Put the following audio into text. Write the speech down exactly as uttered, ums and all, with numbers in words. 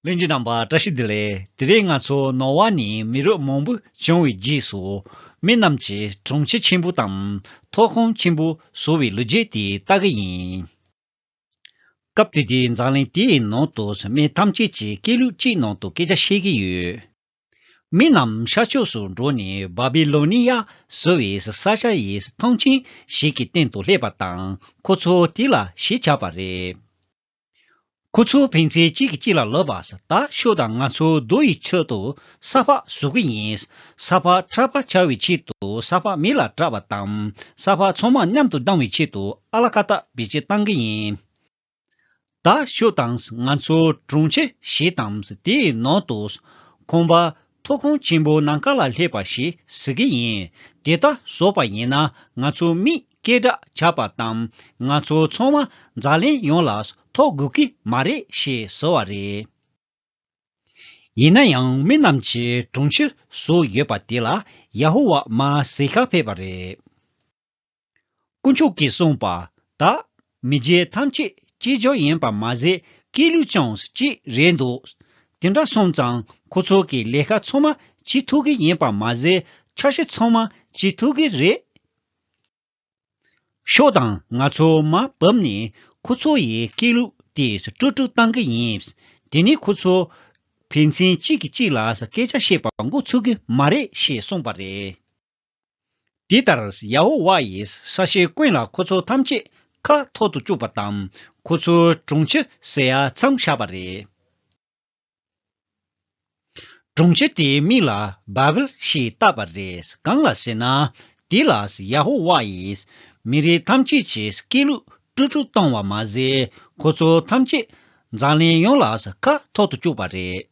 ལྷན་རྒྱས་རྣམ་པ་བཀྲ་ཤིས་བདེ་ལེགས། དེ་རིང་ང་ཚོ་ནོ་ཝཱ་ནས་མི་རབས་མང་པོ་བྱུང་བའི་རྗེས་སུ། མི་རྣམས་ཀྱིས་གྲོང་ཁྱེར་ཆེན་པོ་དང་ཐོག་ཁང་ཆེན་པོ་བཟོ་བའི་ལོ་རྒྱུས་དེ་ལྟ་གི་ཡིན། སྐབས་དེ་དུས་འཛམ་གླིང་དེའི་ནང་དུ་མི་ཐམས་ཅད་ཀྱིས་སྐད་ལུགས་གཅིག་ནང་དུ་སྐད་ཆ་བཤད་ཀྱི་ཡོད། མི་རྣམས་ཤར་ཕྱོགས་སུ་འགྲོ་ནས་བྷ་བི་ལོ་ནི་ཡ་ཟེར་བའི་ས་ཆ་ཡི་ཐང་ཆེན་ཞིག་གི་སྟེང་དུ་སླེབས་པ་དང་། ཁོ་ཚོ་དེ་ལ་གཞིས་ཆགས་པ་རེད། ཁོ་ཚོ་ཕན་ཚུན་གཅིག་གིས་གཅིག་ལ་ལབ་པ། ད་ཤོག་དང་། ང་ཚོ་རྡོ་ཡི་ཆེད་དུ་ས་ཕག་བཟོ་གི་ཡིན། ས་ཕག་ཁྲ་པ་ཆགས་པའི་ཆེད་དུ་ས་ཕག་མེ་ལ་བསྲེགས་པ་དང་། ས་ཕག་ཚང་མ་མཉམ་དུ་བསྡམས་པའི་ཆེད་དུ་ཨ་ལ་ཀ་ཏ་བེད་སྤྱོད་གཏང་གི་ཡིན། ད་ཤོག་དང་། ང་ཚོ་གྲོང་ཁྱེར་ཞིག་དང་། དེའི་ནང་དུ་ཁང་པ་ཐོག་ཁང་ཆེན་པོ་ནམ་མཁའ་ལ་སླེབས་པ་ཞིག་བཟོ་གི་ཡིན། དེ་ལྟར་བཟོས་པ་ཡིན་ན་ང་ཚོ་མི་སྐད་གྲགས་ཆགས་པ་དང་། ང་ཚོ་ཚང་མ་འཛམ་གླིང་ཡོངས་ལ་ཐོབ་དགོས་ཀྱི་མ་རེད་ཞེས་ཟེར་བ་རེད། ཡིན་ན་ཡང་མི་རྣམས་ཀྱིས་གྲོང་ཁྱེར་བཟོས་ཡོད་པ་དེ་ལ་ཡ་ཧོ་ཝཱ་མར་གཟིགས་གར་ཕེབས་པ་རེད། དཀོན་མཆོག་གིས་གསུངས་པ། ད་མི་རྒྱུད་ཐམས་ཅད་གཅིག་གྱུར་ཡིན་པ་མ་ཟད། སྐད་ལུགས་ཀྱང་གཅིག་རེད་འདུག་དེ་འདྲ་སོང་ཙང་ཁོ་ཚོ་གི་ལས་ཀ་ཚང་མ་བྱེད་ཐུབ་ཀྱི་ཡིན་པ་མ་ཟད། འཆར་གཞི་ཚང་མ་བྱེད་ཐུབ་ཀྱི་རེད། ཤོག་དང་། ང་ཚོ་མར་བབས་ནས་ཁོ་ཚོ་ཡི་སྐད་ལུགས་དེ་དཀྲུག་དཀྲུག་གཏང་གི་ཡིན། དེ་ནས་ཁོ་ཚོ་ཕན་ཚུན་གཅིག་གིས་གཅིག་ལ་སྐད་ཆ་བཤད་པ་འགོ་ཚུགས་ཀྱི་མ་རེད་ཞེས་གསུངས་པ་རེད། དེ་ལྟར་ཡ་ཧོ་ཝཱ་ཡིས་ས་གཞི་ཀུན་ལ་ཁོ་ཚོ་ཐམས་ཅད་ཁ་འཐོར་དུ་བཅུག་པ་དང་། ཁོ་ཚོའི་གྲོང་ཁྱེར་ཟེར་ཡ་མཚམས་བཞག་པ་རེད། གྲོང་ཁྱེར་དེའི་མིང་ལ་བཱ་བེལ་ཞེས་བཏགས་པ་རེད། གང་ལ་ཟེར་ན། དེ་ལ་ཡ་ཧོ་ཝཱ་ཡིས་མི་རིགས་ཐམས་ཅད་ཀྱི་སྐད་ལུགས་དཀྲུག་དཀྲུག་བཏང་བ་མ་ཟད། ཁོ་ཚོ་ཐམས་ཅད་འཛམ་གླིང་ཡོངས་ལ་ཁ་འཐོར་དུ་བཅུག་པ་རེད།